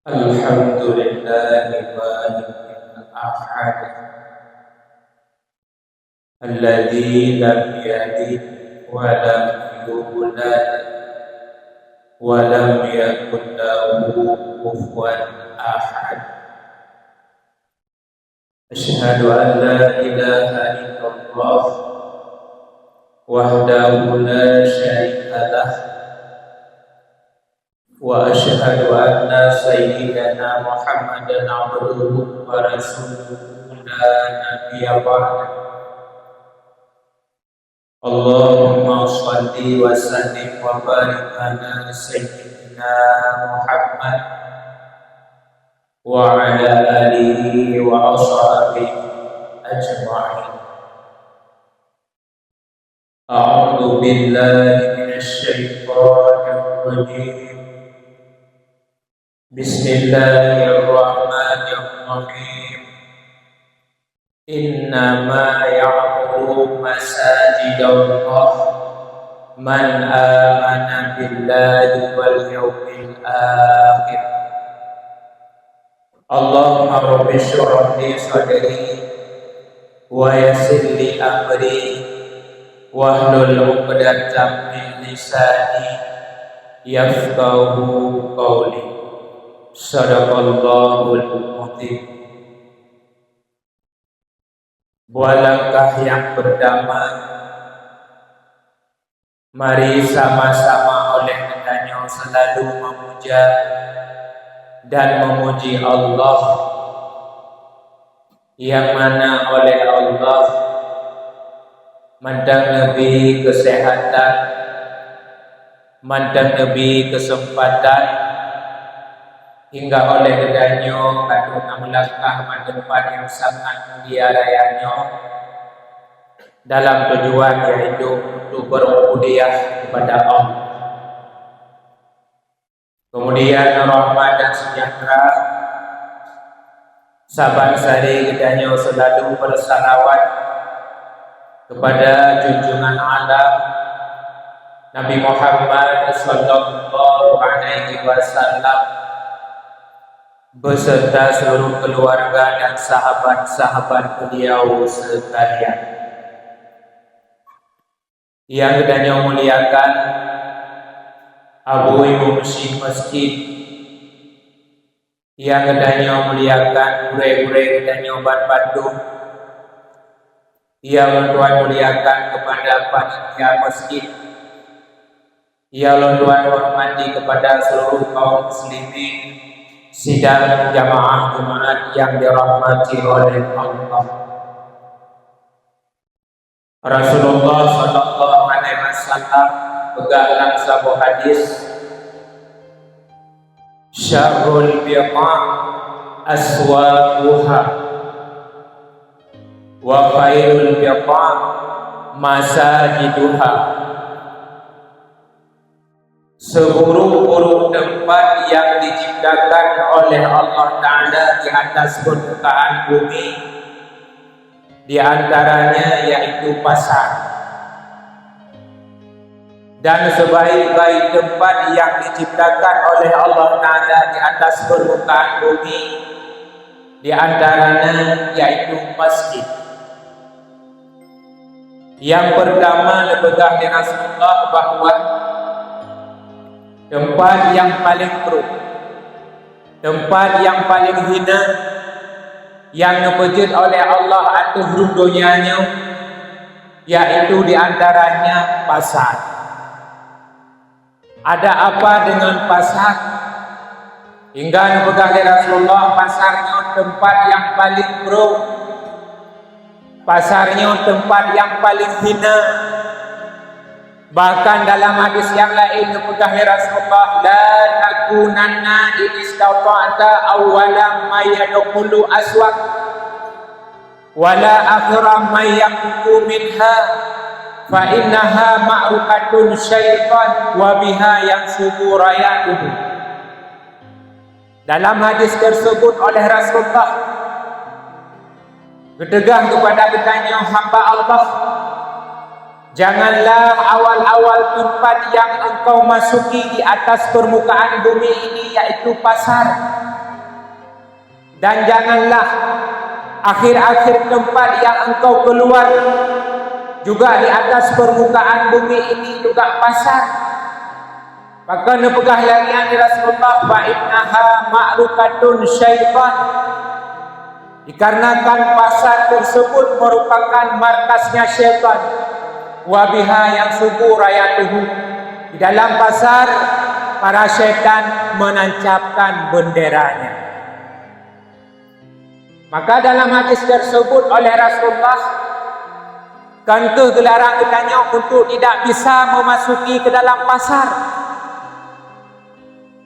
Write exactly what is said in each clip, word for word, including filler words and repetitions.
Alhamdulillahil wahidil ahad, alladzi lam yalid wa lam yulad wa lam yakul lahu kufuwan ahad. Asyhadu an la ilaha illallah wahdahu la syarika lah, wa asyhadu anna sayyidana Muhammadan abduhu wa rasuluhu la nabiyya ba'dah. Allahumma shalli wa sallim wa barik ala sayyidina Muhammad wa ala alihi wa ashabihi ajma'in. A'udzu billahi minasy syaithanir rajim. Bismillahirrahmanirrahim. Innama ya'muru masajidallah man amana billahi wal yaumil akhir. Allahumma rabbi syrah li sadri wa yassir li amri wahlul 'uqdatam min lisani yafqahu qawli. Sadaqallahul azim. Buah langkah nyang peurtama, mari sama-sama oleh geutanyoe seulalu meumuja dan meumuji Allah, nyang mana oleh Allah mantong neubri keuseuhatan, mantong neubri keuseumpatan, hingga oleh geutanyoe ka troh meulangkah bak teumpat nyang sangat mulia raya nyoe dalam tujuan, yaitu untuk berubudiyah kepada Allah. Kemudian rahmat dan sejahtera saban sari geutanyoe seulalu bersalawat kepada junjungan alam Nabi Muhammad sallallahu alaihi wasallam beserta seluruh keluarga dan sahabat-sahabat beliau sekalian. Nyang geutanyoe muliakan Abu Imum Syik Masjid, nyang geutanyoe muliakan gurée-gurée geutanyoe ban bandum, nyang lôn tuan muliakan kepada panitia masjid, nyang lôn tuan hormati kepada seluruh kaum muslimin sidang jamaah Jumaat nyang dirahmati oleh Allah. Rasulullah sallallahu alaihi wasallam peugah lam saboh hadis, "Syarrul biqa'i aswaquha, wa khairul biqa'i masajiduha." Seburuk-buruk teumpat nyang diciptakan oleh Allah Ta'ala di atas permukaan bumi, di antaranya yaitu pasar. Dan sebaik-baik teumpat nyang diciptakan oleh Allah Ta'ala di atas permukaan bumi, di antaranya yaitu masjid. Nyang peurtama, neupeugah lé Rasulullah bahwa teumpat nyang paleng brôk, teumpat nyang paleng hina nyang neupeujeuet oleh Allah ateueh rhueng donya nyoe, yaitu di antaranya pasar. Ada apa dengan pasar? Hingga neupeugah lé Rasulullah, pasar nyoe teumpat nyang paleng brôk, pasar nyoe teumpat nyang paleng hina. Bahkan dalam hadis nyang laén neupeugah lé Rasulullah, "La takunanna in istata'ta awwala ma yadkhulu aswaq." Wala akhira may yaqumu minha, fa innaha ma'rukatun syaitan wa biha yansubu rayatuhu. Dalam hadis tersebut oleh Rasulullah, geupeugah kepada geutanyoe hamba Allah, janganlah awal-awal tempat yang engkau masuki di atas permukaan bumi ini, yaitu pasar. Dan janganlah akhir-akhir tempat yang engkau keluar juga di atas permukaan bumi ini juga pasar. Maka neupeugah lagi lé Rasulullah, "Fa innaha ma'rakatun syaitan." Dikarenakan pasar tersebut merupakan markasnya syaitan. "Wa biha yansubu rayatuhu." Di dalam pasar, para syaitan menancapkan benderanya. Maka dalam hadis tersebut oleh Rasulullah, kon kheueh geularang geutanyoe untuk tidak bisa memasuki ke dalam pasar.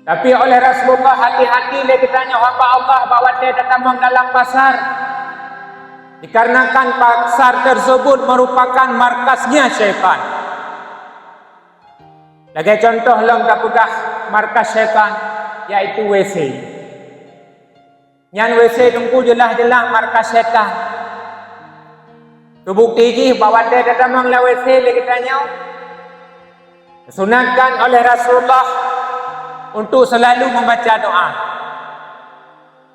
Tapi oleh Rasulullah, hati-hati lé geutanyoe hamba Allah bak watée tatamong dalam pasar. Dikarenakan pasar tersebut merupakan markasnya syaitan. Lagée contoh lom tapeugah markas syaitan, yaitu W C. Nyan W C Teungku jeulaih-jeulaih markas syaitan. Teubukti jih bak watée tatamong lam W C lé geutanyoe, disunatkan oleh Rasulullah untuk selalu membaca doa.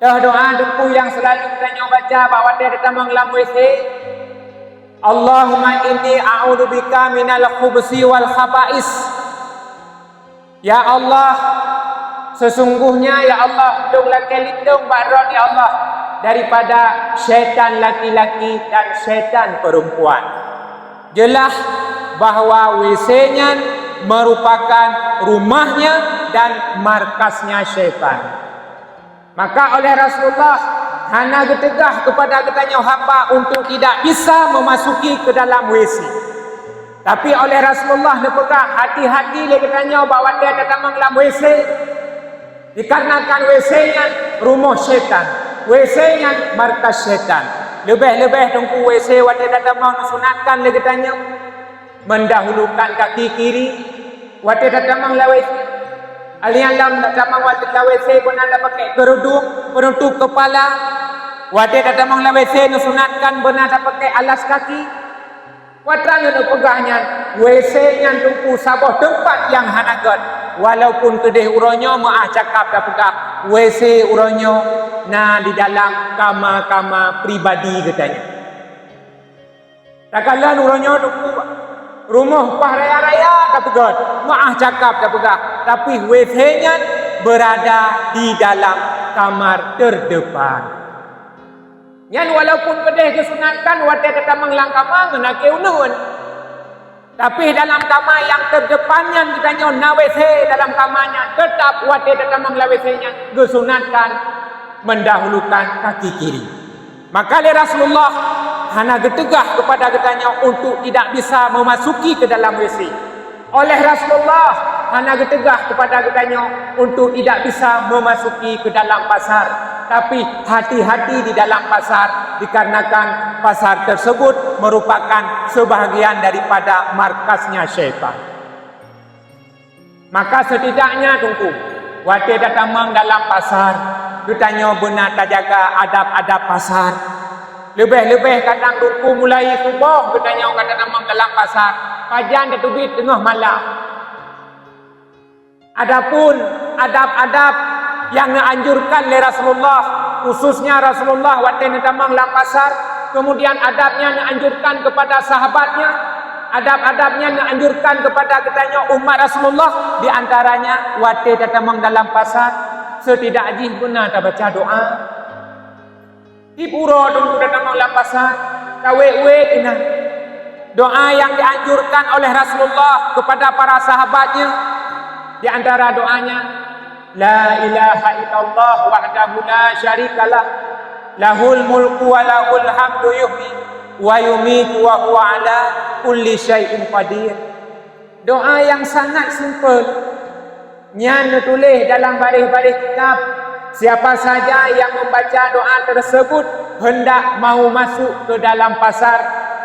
Teuh doa Teungku nyang selalu geutanyoe baca bak watée tatamong lam W C, "Allahumma inni a'udzubika minal khubusi wal khaba'is." Ya Allah, sesungguhnya, ya Allah, lôn lakée lindong bak Droe, ya Allah, daripada syaitan laki-laki dan syaitan perempuan. Jeulaih bahwa W C nyan merupakan rumahnya dan markasnya syaitan. Maka oleh Rasulullah hana geuteugah kepada geutanyoe hamba untuk tidak bisa memasuki ke dalam W C. Tapi oleh Rasulullah neupeugah, hati-hati lé geutanyoe bak watée tatamong lam W C. Dikarenakan W C nyan rumoh syaitan. W C nyan markas syaitan. Leubeh-leubeh Teungku W C watée tatamong neusunatkan lé geutanyoe mendahulukan kaki kiri watée tatamong lam W C. Alheuh nyan lam tatamong watée lam W C beuna tapakai kerudung penutup kepala. Watée tatamong lam W C neusunatkan beuna tapakai alas kaki. Watée neupeugah nyan, W C nyan Teungku saboh teumpat nyang hana gét. Walaupun keudeh uroe nyoe meuáh cakap tapeugah, W C uroe nyoe na di dalam kama-kama pribadi geutanyoe. Takalon uroe nyoe Teungku, rumoh paih raya-raya tapeugét, meuáh cakap tapeugah, tapi W C nyan berada di dalam kamar terdepan. Nyan walaupun keudeh geusunatkan watée tatamong lam kama ngon akhé uneuen. Tapi dalam kama nyang terdepan nyan geutanyoe na W C dalam kama nyan, teutap watée tatamong lam W C nyan geusunatkan mendahulukan kaki kiri. Maka lé Rasulullah hana geuteugah kepada geutanyoe untuk tidak bisa memasuki ke dalam W C. Oleh Rasulullah hana geuteugah kepada geutanyoe untuk tidak bisa memasuki ke dalam pasar. Tapi hati-hati di dalam pasar, dikarenakan pasar tersebut merupakan sebahagian daripada markasnya syaitan. Maka setidaknya Teungku, watée tatamong dalam pasar, geutanyoe beuna tajaga adab-adab pasar. Leubeh-leubeh kadang Teungku mulai suboh geutanyoe ka tatamong dalam pasar, pajan tateubiet teungoh malam. Adapun adab-adab nyang neuanjurkan lé Rasulullah, khususnya Rasulullah watée neutamong lam pasar, kemudian adab nyang neuanjurkan kepada sahabatnya, adab-adab nyang neuanjurkan kepada geutanyoe umat Rasulullah, di antaranya watée tatamong dalam pasar, setidak jih beuna tabaca doa. Tieb uroe Teungku tatamong lam pasar, tawét-wét inan. Doa nyang dianjurkan oleh Rasulullah kepada para sahabatnya, di antara doanya, "La ilaha illallah wahdahu la syarikalah, lahul mulku wa lahul hamdu yuhyi wa yumitu wa huwa ala kulli syai'in qadir." Doa nyang sangat simpel. Nyan neutuléh dalam baréh-baréh kitab, siapa saja yang membaca doa tersebut hendak mau masuk ke dalam pasar,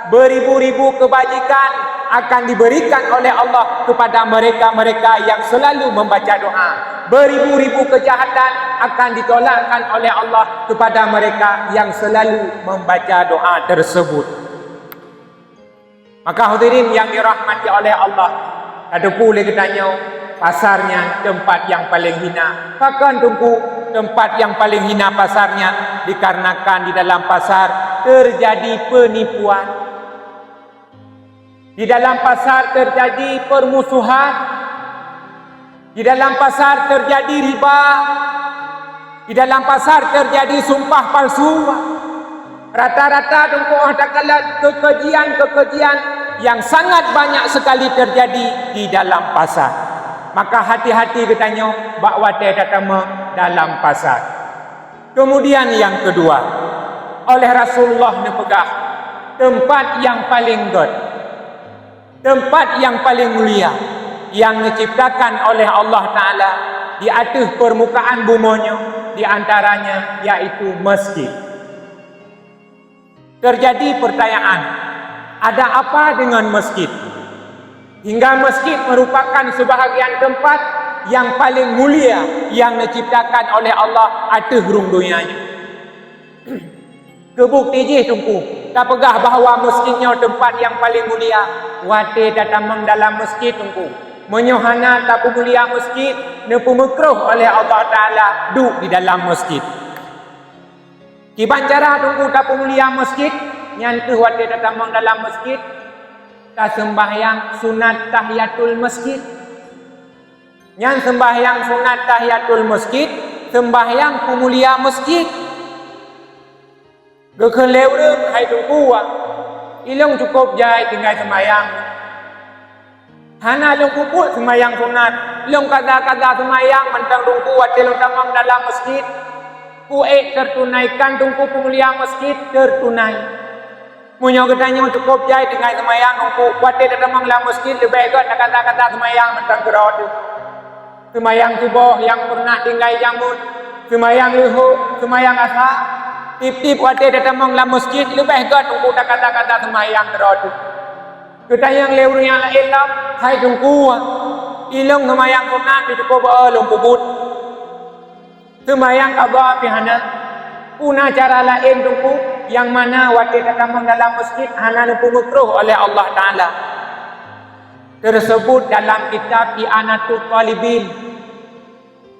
beribu-ribu kebajikan akan diberikan oleh Allah kepada mereka-mereka yang selalu membaca doa. Beribu-ribu kejahatan akan ditolakkan oleh Allah kepada mereka yang selalu membaca doa tersebut. Maka hadirin yang dirahmati oleh Allah, tateupeue lé geutanyoe, pasar nyan teumpat nyang paleng hina. Pakon Teungku? Tempat yang paling hina pasar nyan dikarenakan di dalam pasar terjadi penipuan. Di dalam pasar terjadi permusuhan. Di dalam pasar terjadi riba. Di dalam pasar terjadi sumpah palsu. Rata-rata teungku, oh, takalon kekejian-kekejian yang sangat banyak sekali terjadi di dalam pasar. Maka hati-hati geutanyoe bak watée tatamong dalam pasar. Kemudian yang kedua, oleh Rasulullah neupeugah, tempat yang paling gét, tempat yang paling mulia yang diciptakan oleh Allah Taala di ateueh permukaan bumoe nyoe, di antaranya yaitu masjid. Terjadi pertanyaan, ada apa dengan masjid? Hingga masjid merupakan sebahagian tempat yang paling mulia yang diciptakan oleh Allah ateueh rhueng donya nyoe. Keu bukti jih teungku, tapeugah bahwa masjid nyoe tempat yang paling mulia. Watée tatamong dalam masjid teungku, meunyoe hana tapeumulia masjid, neupeumeukruh oleh Allah Taala duek di dalam masjid. Kiban cara teungku tapeumulia masjid, nyan kheueh watée tatamong dalam masjid, taseumbahyang sunat tahiyatul masjid. Nyan seumbahyang sunat tahiyatul masjid, seumbahyang peumulia masjid. Geukheun lé ureuëng, "Hai teungku, ilong cukôp jai tinggai seumbahyang. Hana lôn peubuet seumbahyang sunat, lôn kaza-kaza seumbahyang mantong teungku watée lôn tamong dalam masjid. Kuék teutunaikan teungku peumulia masjid, teutunai." Meunyoe geutanyoe cukôp jai tinggai seumbahyang teungku, watée tatamong lam masjid leubeh gét takaza-kaza seumbahyang mantong keudroe teuh. Seumbahyang suboh nyang peureunah tinggai jamén, seumbahyang leuhô, seumbahyang asa, tieb-tieb watée tatamong lam masjid leubeh gét teungku takaza-kaza seumbahyang keudroe teuh. Geutanyong lé ureuëng nyang laén lom, "Hai teungku, ilong seumbahyang sunat di teupeu beu lôn peubuet. Seumbahyang qadha pih hana. Peue na cara laén teungku nyang mana watée tatamong dalam masjid hana neupeumeukruh oleh Allah Taala?" Teuseubuet dalam kitab I'anatut Talibin.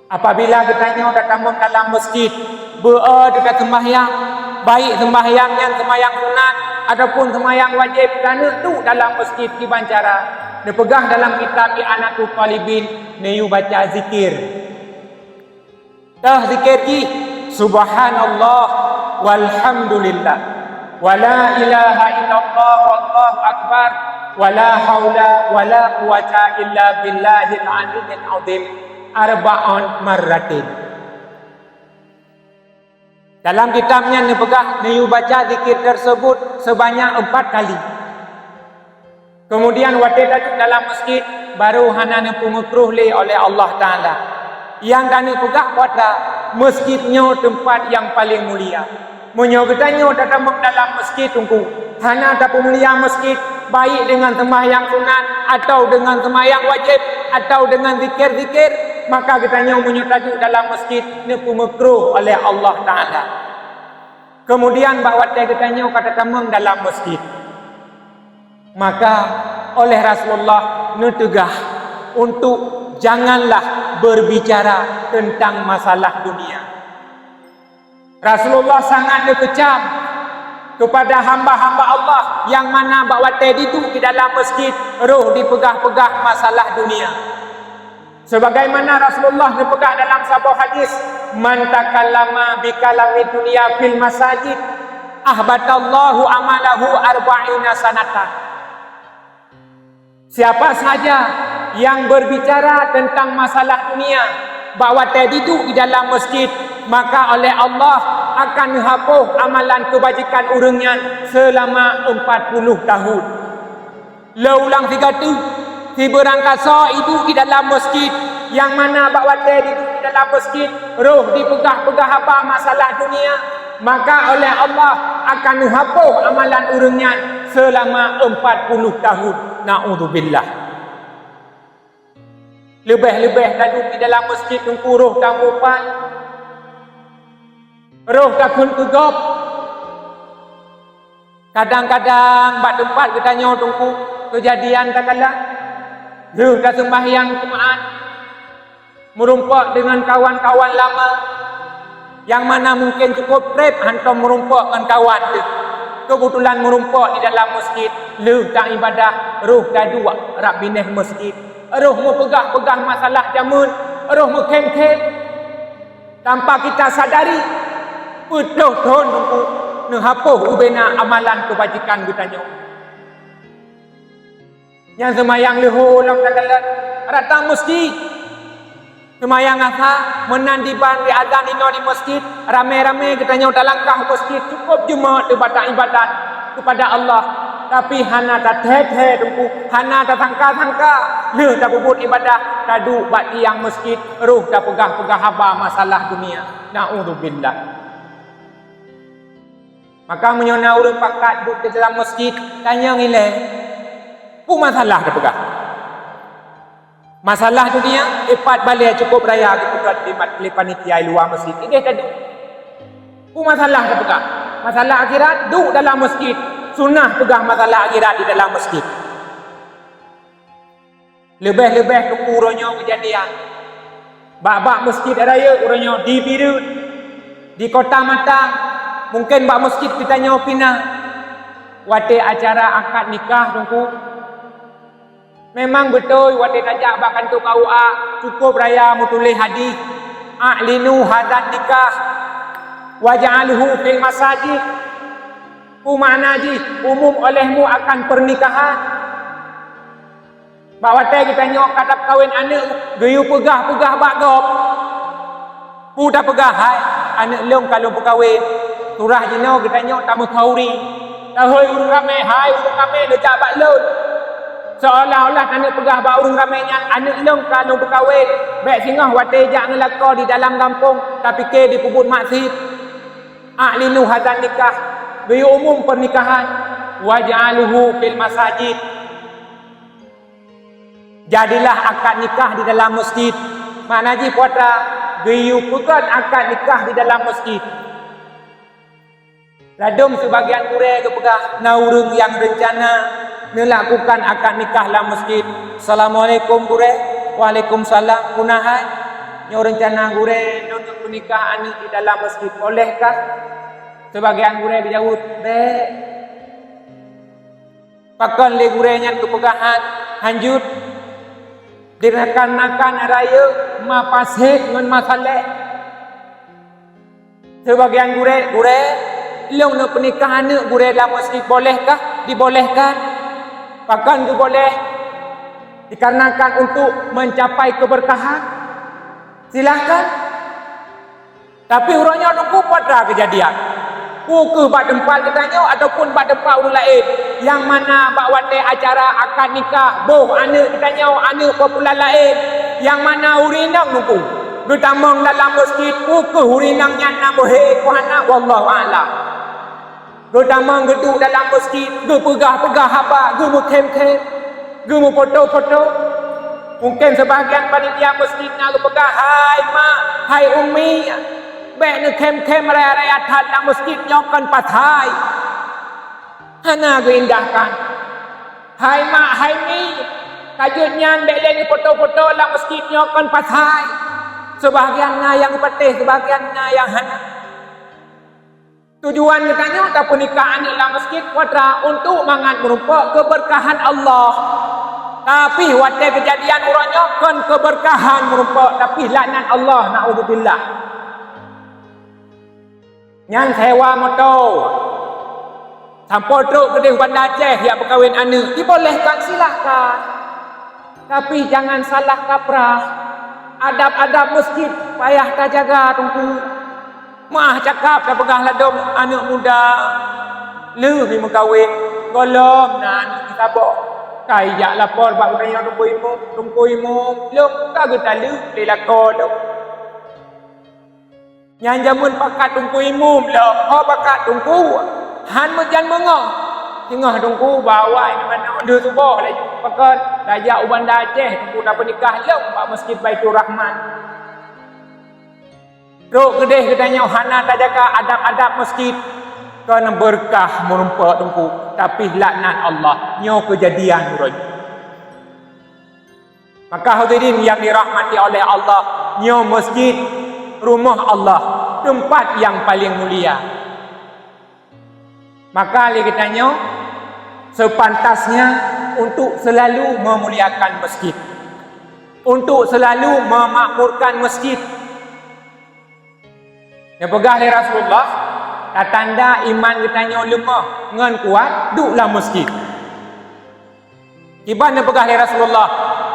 Apabila geutanyoe tatamong dalam masjid, beu-o teuka seumbahyang, baik seumbahyang nyan seumbahyang sunat ataupun seumbahyang wajéb, taneuk duek dalam masjid kiban cara. Neupeugah dalam kitab I'anatut Talibin, neuyue baca zikir. Teuh zikir jih, "Subhanallah, walhamdulillah, wala ilaha illallah, wallahu akbar, wala haula wala quwwata illa billahil aliyyil azim, arba'an marratin." Dalam kitab nyan neupeugah neuyue baca zikir teuseubuet seubanyak empat kali. Keumudian watée taduek dalam masjid, barô hana neupeumeukruh lé oleh Allah Taala. Nyang taneuk peugah peue atra, masjid nyoe teumpat nyang paleng mulia. Meunyoe geutanyoe tatamong dalam masjid teungku, hana tapeumulia masjid, baik deungon seumbahyang sunat, atawa deungon seumbahyang wajéb, atawa deungon zikir-zikir, maka geutanyoe meunyoe taduek dalam masjid, neupeumeukruh oleh Allah Taala. Keumudian bak watée geutanyoe ka tatamong dalam masjid, maka oleh Rasulullah neuteugah untuk janganlah berbicara tentang masalah dunia. Rasulullah sangat neukeucam keupada hamba-hamba Allah nyang mana bak watée jiduek di dalam masjid roh jipeugah-peugah masalah dunia. Sebagaimana Rasulullah neupeugah dalam saboh hadis, "Man takallama bi kalamid dunya fil masajid, ahbatallahu amalahu arba'ina sanatan." Siapa saja yang berbicara tentang masalah dunia bak watée jiduek di dalam masjid, maka oleh Allah akan neuhapôh amalan keubajikan ureuëng nyan seulama empat puluh tahun. Lôn ulang sigoe teuk, sibeurangkasoe jiduek di dalam masjid, nyang mana bak watée jiduek di dalam masjid, roh jipeugah-peugah haba masalah dunia, maka oleh Allah akan neuhapôh amalan ureuëng nyan seulama empat puluh tahun. Naudzubillah. Leubeh-leubeh taduek di dalam masjid teungku roh tamupat, roh takheun keu gob. Kadang-kadang bak teumpat geutanyoe teungku keujadian takalon, lheueh taseumbahyang Jumaat, meurumpok deungon kawan-kawan lama, Nyang mana mungken cukup treb hantom meurumpok ngon kawan teuh. Keubeutulan meurumpok di dalam meuseujid, lheueh taibadah, roh taduek rab binéh meuseujid. Roh meupeugah-peugah masalah jameun, roh meukhém-khém. Tanpa kita sadari, peuet ploh thon Teungku neuhapôh ubena amalan keubajikan geutanyoe. Nyang seumayang leuhô lam takalon rata meuseujid. Seumayang asa meunan diban di azan inoe di meuseujid, ramé-ramé geutanyoe talangkah meuseujid, cukup jeumeuk teuh bak ibadat keupada Allah. Tapi hana tathèe-thèe Teungku, hana tasangka-sangka, lheueh tapeubuet ibadah, taduek bak tiang meuseujid, roh tapeugah-peugah haba masalah dunia. Naudzubillah. Maka meunyoe na ureuëng pakat duek di dalam meuseujid, tanyong ilée, peue masalah tapeugah? Masalah dunia, ipat balée cukup raya geupeugah lé mat-, lé panitia i luwa meuseujid. Ideh taduek. Peue masalah tapeugah? Masalah akhirat, duek dalam meuseujid. Sunnah peugah masalah akhirat di dalam meuseujid. Leubeh-leubeh Teungku uroe nyoe keujadian. Bak-bak meuseujid rayeuk uroe nyoe di Bireuen, di Kota Matang, mungken bak meuseujid geutanyoe pih na. Watée acara akad nikah Teungku, memang beutôi watée tajak bak kantô K U A, cukup raya meutuléh hadih, "A'linu hadzan nikah, waj'alhu fil masajid." Peue makna jih, umum olehmu akan pernikahan. Bak watée geutanyoe ka tapeukawen aneuëk, geuyue peugah-peugah bak gob. Peue tapeugah, "Hai, aneuëk lôn ka lôn peukawen." Surah jinoe geutanyoe tameukhauri. Tahôi ureuëng ramé, "Hai ureuëng ramé, neujak bak lôn." Seolah-olah taneuk peugah bak ureuëng ramé nyan, "Aneuëk lôn ka lôn peukawen." Bék singoh watée jak ngeulakée di dalam gampông, tapike dipeubuet maksiet. "A'linu hadzan nikah," geuyue umum pernikahan. "Waj'aluhu fil masajid." Jadilah akad nikah di dalam meuseujid. Makna jih peue atra, geuyue peugét akad nikah di dalam meuseujid. Ladôm seubagian gurée geupeugah, na ureuëng nyang reuncana neulakukan akad nikah lam meuseujid. "Assalamualaikum gurée." "Waalaikumsalam." "Peue na hai?" "Nyoe reuncana gurée lôn peunikah aneuëk di dalam meuseujid, bolehkah?" Seubagian gurée geujaweueb, "Bék." Pakon lé gurée nyan geupeugah han, hanjeuet? Dikarenakan rayeuk ma Pasék ngon ma Saleh. Seubagian gurée, "Gurée, lôn neuk peunikah aneuëk gurée lam meuseujid, bolehkah?" "Dibolehkan." "Pakon geuboléh?" "Dikarenakan untuk mencapai keberkahan." "Silahkan." Tapi uroe nyoe Teungku peue atra keujadian. Peu kheueh bak teumpat geutanyoe ataupun bak teumpat ureuëng laén, nyang mana bak watée acara akad nikah, boh aneuëk geutanyoe, aneuëk populan laén, nyang mana ureuëng inong Teungku geutamong dalam meuseujid, peu kheueh ureuëng inong nyan na meuhé, peu hana, wallahu a'lam. Geutamong geuduek dalam meuseujid, geupeugah-peugah haba, geumeukhém-khém, geumeufoto-foto. Mungken seubahagian panitia meuseujid na geupeugah, "Hai mak, hai umi, bék neukhém-khém raya-raya that lam meuseujid nyoe kon pasai." Hana geuindahkan. "Hai mak, hai mi, ka jeuet nyan bék lé neufoto-foto lam meuseujid nyoe kon pasai." Seubahagian na nyang geupatéh, seubahagian na nyang hana. Tujuan geutanyoe tapeunikah aneuëk lam meuseujid peue atra untuk mangat meurumpok keubeurkahan Allah. Tapi watée keujadian uroe nyoe kon keubeurkahan meurumpok, tapi laknat Allah, naudzubillah. Nyan sewa moto. Sampoe trok keudeh Banda Aceh jak peukawen aneuëk, dibolehkan, silahkan. Tapi jangan salah kaprah. Adab-adab meuseujid payah tajaga, Teungku. Meu'ah cakap tapeugah ladôm aneuëk muda lheueh jimeukawen, gohlom na aneuëk jisaboh. Ka ijak lapor bak geutanyoe Teungku Imum, Teungku Imum, lôn ka geutaleuek lé lakoe lôn. Nyan jameun pakat Teungku Imum lom, ho pakat Teungku, han meujan meungoh. Singoh Teungku ba awai nyoe manoe lheueh suboh laju. Pakon, tajak u Banda Aceh, Teungku tapeunikah lom bak Meuseujid Baiturrahman. Trok keudeh geutanyoe hana tajaga adab-adab meuseujid, kon beurkah meurumpok Teungku, tapi laknat Allah. Nyoe keujadian uroe nyoe. Maka hadirin nyang dirahmati oleh Allah, nyoe meuseujid rumoh Allah. teumpat nyang paleng mulia. Maka lé geutanyoe sepantasnya untuk selalu memuliakan masjid, untuk selalu memakmurkan masjid. Neupeugah lé Rasulullah, tatanda iman geutanyoe leumoh ngon kuat duek lam masjid. Kiban neupeugah lé Rasulullah,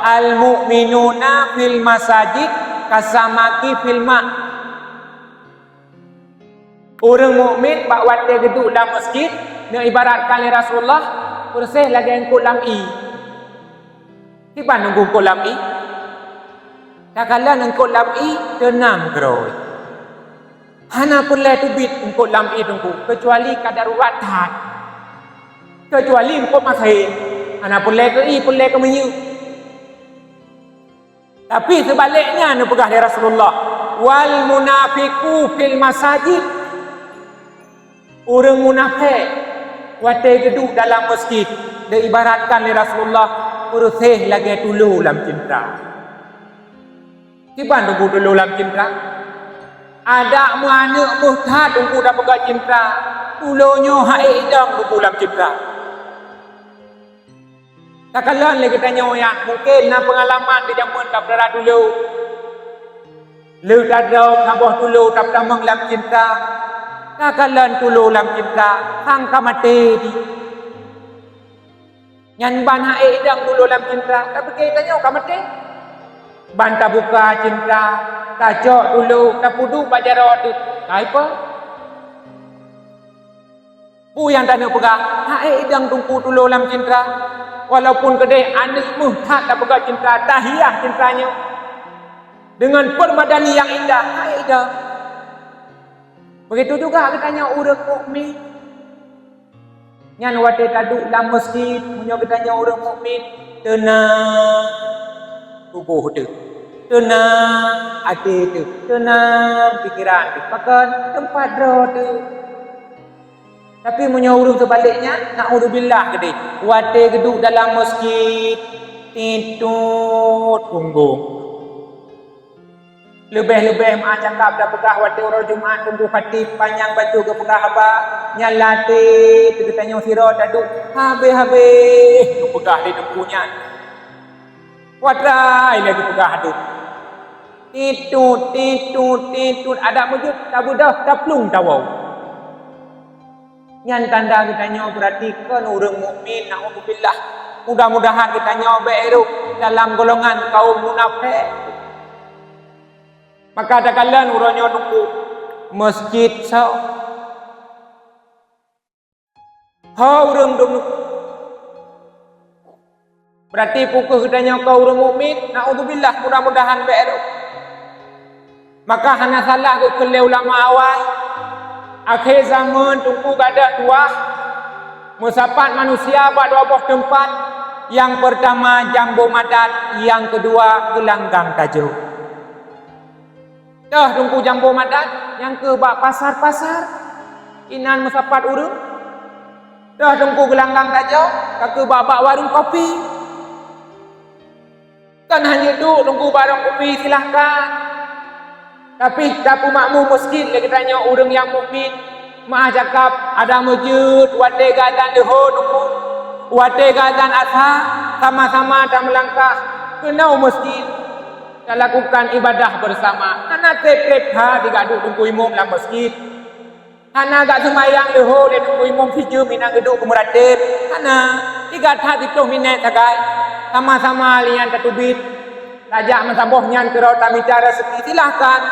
"Al-mu'minuna fil masajid kasamaki fil ma." Ureuëng mukmin bak watée geuduek lam masjid, neuibaratkan lé Rasulullah, peureuseh lagée eungkot lam ié. Kiban nunggu eungkot lam ié? Takalon eungkot lam ié, teunang keudroe. Hana peureulée teubiet eungkot lam ié teungku, keucuali ka darurat that. Keucuali eungkot masén, hana peureulée keu ié, peureulée keu minyeuk. Tapi seubaleknya neupeugah lé Rasulullah, "Wal munafiqu fil masajid." Ureuëng munafék watée geuduek dalam masjid, neuibaratkan lé Rasulullah, peureuseh lagée tulo lam cintra. Kiban teungku tulo lam cintra? Adak meuaneuk meuh that teungku tapeugah cintra. Tulo nyoe hak ék idong teungku lam cintra. Takalon lé geutanyoe nyan, mungken na peungalaman di jameun tapeudara tulo. Lheueh tadroe saboh tulo tapeutamong lam cintra. Takalon tulo lam cintra, sang ka maté jih. Nyan ban hak ék idong tulo lam cintra, tapi geutanyoe ka maté. Ban tabuka cintra, tacok tulo, tapeuduek bak jaroe teuk, ka ipo. Peue nyang taneuk peugah, hak ék idong teungku tulo lam cintra. Walaupun keudeh aneuk meuh that tapeugah cintra, tahias cintra nyoe deungon permadani nyang indah, hak ék idong. Begitu juga geutanyoe ureuëng mukmin. Nyan watée taduek lam masjid, meunyoe geutanyoe ureuëng mukmin, teunang tuboh teuh, teunang até teuh, teunang pikeran teuh, pakon teumpat droe teuh. Tapi meunyoe ureuëng seubalek nyan, naudzubillah keudeh, watée geuduek dalam masjid, titot punggong. Leubeh-leubeh meu'ah cakap tapeugah watée uroe Jumat teungku khatib panyang bacut geupeugah haba, nyan latée teuh geutanyoe sidroe taduek habéh-habéh geupeugah lé teungku nyan. Watée ilée geupeugah adoh. Titut, titut, titut, adak meujeuet tabeudôh taplueng tawoe. Nyan tanda geutanyoe beurati kon ureuëng mukmin, naudzubillah. Mudah-mudahan geutanyoe bék rôh dalam golongan kaum munafék. Maka takalon uroe nyoe teungku, masjid soe? Ho ureuëng dum. Beurati peu kheueh geutanyoe kon ureuëng mukmin? Naudzubillah, mudah-mudahan bék rôh. Maka hana salah geukheun lé ulama awai, akhé zameun teungku gadôh dua meusapat manusia bak dua boh teumpat, nyang peurtama jambo madat, nyang keudua geulanggang tajok. Toh teungku jambo madat, nyang keuh bak pasar-pasar, inan meusapat ureuëng. Toh teungku geulanggang tajok, ka keuh bak, bak wareueng kopi. Kon hana duek teungku bak wareueng kopi, silahkan. Tapi tapeumakmu masjid lé geutanyoe ureuëng nyang mukmin. Meu'ah cakap, adak meujeuet watée geuazan leuhô teungku, watée geuazan asha, sama-sama tameulangkah keunoe masjid. Talakukan ibadah bersama. Hana treb-treb that digaduek teungku imum lam masjid. Hana gak seumayang leuhô lé teungku imum sijeuem inan geuduek keumeuratéb. Hana, tiga that siploh minét sagai. Sama-sama lian tateubiet. Tajak meusaboh nyan keudroe tamita raseuki, silahkan.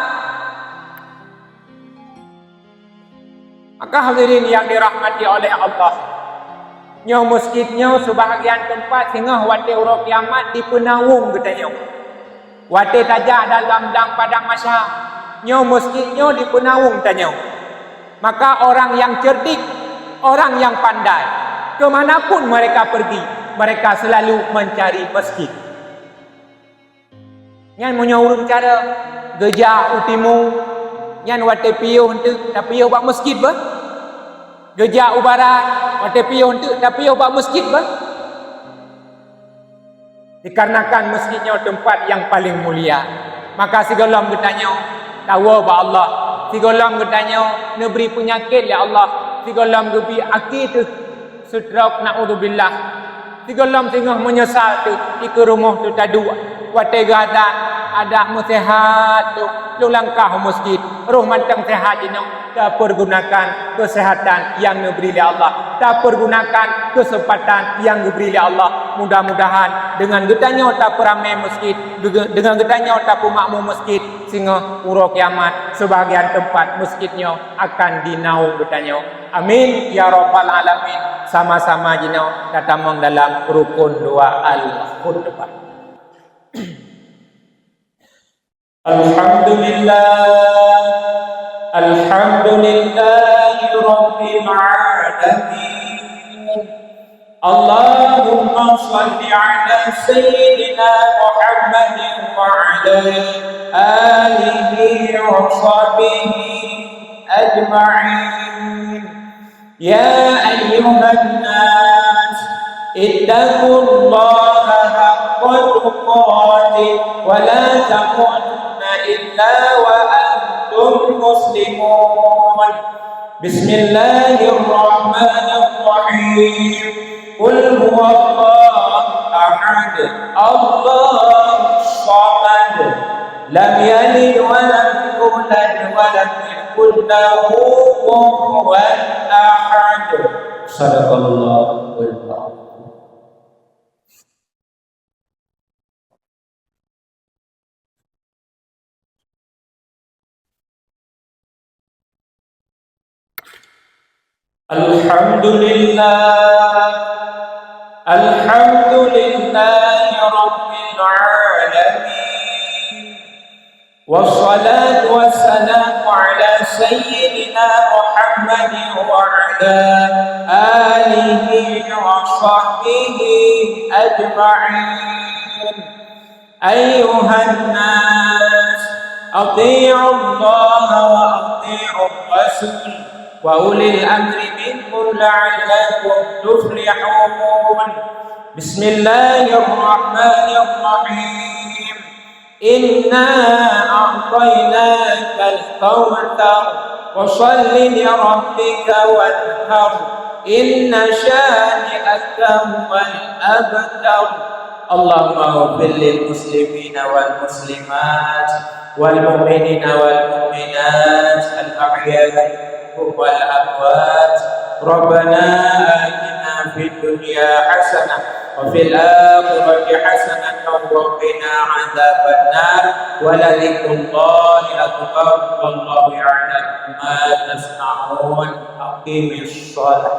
Maka hadirin yang dirahmati oleh Allah, nyoe masjid nyoe seubahagian teumpat singoh watée uroe kiamat dipeunawong geutanyoe. Watée tajak dalam dang padang mahsyar, nyoe masjid nyoe dipeunawong tanyoe. Maka orang yang cerdik, orang yang pandai, ke mana pun mereka pergi, mereka selalu mencari masjid. Nyan meunyoe ureuëng cara geujak u timu, nyan watée piôh eunteuk tapiôh bak masjid bah. Geujak u barat, watée piôh eunteuk tapiôh bak masjid bah. Dikarenakan masjid nyoe teumpat nyang paleng mulia, maka sigohlom geutanyoe tawoe bak Allah, Sigohlom geutanyoe neubri peunyakét lé Allah, sigohlom geubri aki teuh stroke, naudzubillah. Sigohlom singoh meunyeusal teuh, dikeue rumoh teuh taduek. Watée geuadan, adak meuseuhat teuh, lôn langkah u meuseujid, roh mantong seuhat jinoe, tapeurgunakan keuseuhatan nyang neubri lé Allah, tapeurgunakan keuseumpatan nyang geubri lé Allah. Mudah-mudahan deungon geutanyoe tapeuramé meuseujid, deungon geutanyoe tapeumakmu meuseujid, singoh uroe kiamat seubahagian teumpat meuseujid nyoe akan dinaung geutanyoe. Amin ya rabbal alamin. Sama-sama jinoe tatamong dalam rukun dua al-khutbah. Alhamdulillah. Alhamdulillahi rabbil alamin. Allahumma shalli ala sayyidina Muhammadin wa ala alihi wa sahbihi ajma'in. يا أيها الناس اتقوا الله حق تقاته ولا تموتن إلا وأنتم مسلمون. بسم الله الرحمن الرحيم. قل هو الله أحد، الله الصمد، لم يلد ولم يولد ولم يكن له كفوا أحد. صدق الله العظيم. الحمد لله، الحمد لله رب العالمين، والصلاة والسلام على سيدنا محمد وعلى آله وصحبه أجمعين. أيها الناس، أطيعوا الله وأطيعوا الرسول وأولي الأمر منكم لعلكم تفلحون. بسم الله الرحمن الرحيم. إنا أعطيناك الكوثر، فصل لربك وانحر، إن شانئك هو الأبتر. اللهم اغفر للمسلمين والمسلمات والمؤمنين والمؤمنات الأحياء منهم والأموات. ربنا آتنا في الدنيا حسنة وفي الآخرة حسنة وقنا عذاب النار. ولذكر الله أكبر. والله يعلم ما تصنعون. أقم الصلاة.